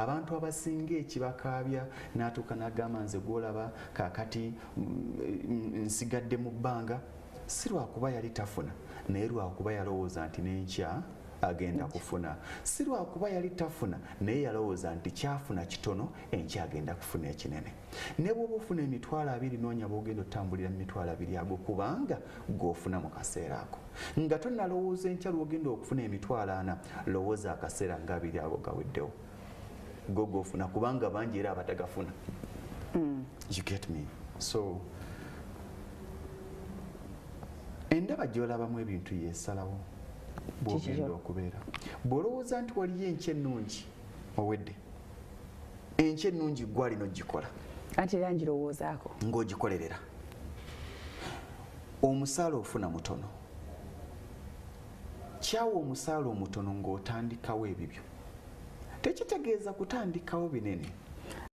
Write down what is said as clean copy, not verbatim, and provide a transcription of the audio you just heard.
Abantu abasinga ekibakaabya n'atuuka n'agamba, "Nze gwolaba kaakati nsigadde mu bbanga." Si lwakuba yali tafuna, naye lwakuba yalowooza nti n'enkya agenda kufuna. Si lwakuba yali tafuna, naye yalowooza nti kyafuna kitono, enkya agenda kufuna ekinene. Ne bw'oba ofuna 20,000, noonya bwogenda otambulira mu 20,000 ago, kubanga g'ofuna mu kaseera ako, nga tonnalowooza enkya lwogenda okufuna 40,000. Lowooza akaseera nga 20 ago gaweddewo, go gofuna, kubanga bangi era abatagafuna. You get me? So endaba gy'olabamu ebintu yesalawo bwogenda Kiki? okubeera. Bw'olowooza nti waliyo enkya ennungi, owedde. Enkya ennungi gwalina ogikola. Anti era ngirowoozaako. Ng'ogikolerera. Omusaala ofuna mutono, kyawa omusaala omutono ng'otandikawo ebibyo. Tekitegeeza kutandikawo binene.